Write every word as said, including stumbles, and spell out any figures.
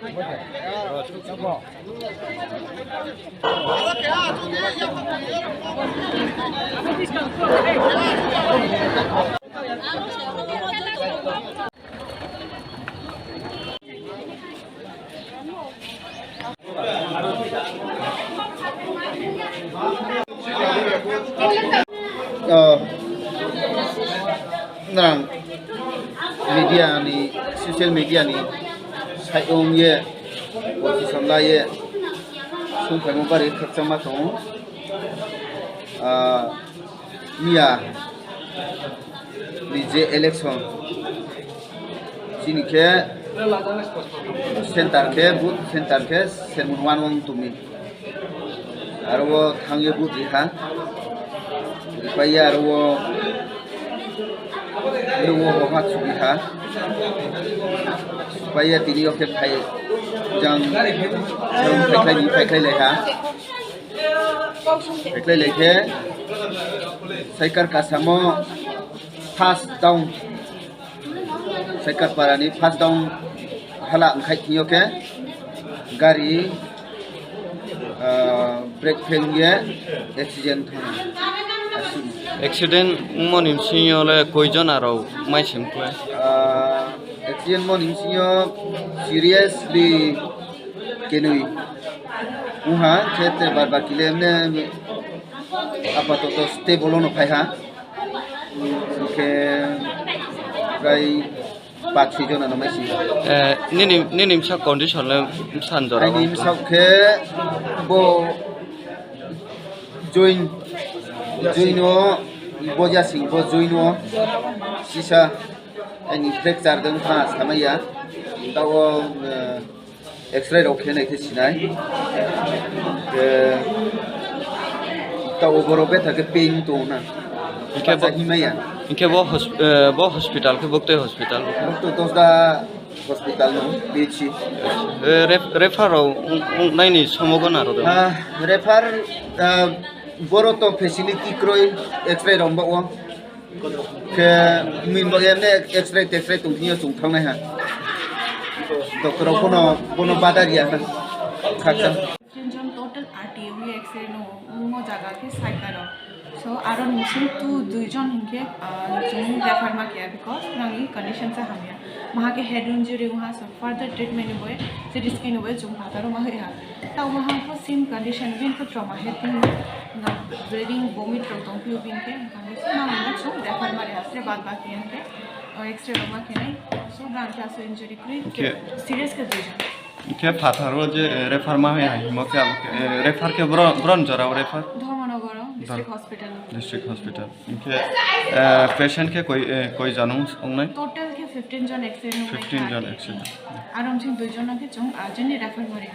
Oh, nang media ni, social media ni sai ong ye, position la ye, sung phaimo bari khakchangma tongo. Ah, miya ni je election, chini khe center khe, booth center khe sermon one wng tongmi. Aro o thangwi booth riha, ripaiya aro o, aro o boha chubiha, supaiya tini o khe phai jang sarung phaikhlai ni phaikhlai laiha. Phaikhlai lai khe Saikar Kasamo first down, Saikar Parani first down hala wngkhai thwngyo khe gari, ah, brake fail wngye accident thangna. Accident wngmani bisingo le koi jona rok mai simi khlai? Ah, accident moni bisingo seriously kenwi wngha, khe te bad baki le emne apatoto stable ono phaiha, hwnkhe prai pachi jona no maisi. Eh, nini, nini bwsa condition le bwsa ni jora? Aini bwsa khe bo join, join o boja sing bo join o sisa aini fracture dong kha samaya. Tao, eh, X-ray rok khe nai khe sinai. Khe ta o borok betha khe pain tong na. Hingke bo, Bacha himaya. Hingke bo hosp-, eh, bo hospital khe boktai hospital. Boktai Dosda hospital no, P H C. Eh, ref-, refer rok wng, wng naini somogo na rw? Ah, refer, ah, boro to facility kroi X-ray rok bo o. Khe min bo emne X-ray tex-ray tong thio chung thangnai ha. Doctor rok bono, bono badari ya ha. Khaksa. Fifteen jon total R T O X-ray no mo jaga khe saikaro. So aro nising tu dui jon hinkhe, ah, chung refer ma kya because nangni condition sa hamya. Maha khe head injury wngha, so further treatment ni boy C T scan ni boy chung phataro ma hoi ha. Tamo hangko same condition, bini khe trauma head pain, na bleeding, vomit rok tong phio bini khe, hangko same mangno chung refer ma reha se bad baki hangke, o X-ray rok ma khenai, so bang khe aso injury kwrwi, Khe- serious khe dui jon. Khe phatharo je, eh, refer ma hai himo khe abo khe, eh, refer khe bro-, bron jora o refer? Dharmanagar o, district Dhar- hospital o. District hospital. Hingke, eh, patient khe koi, eh, koi jon wngnai? Total khe fifteen jon accident wngnai. Fifteen jon accident. Aro omsing dui jon khe chwng, ah, jani refer mari.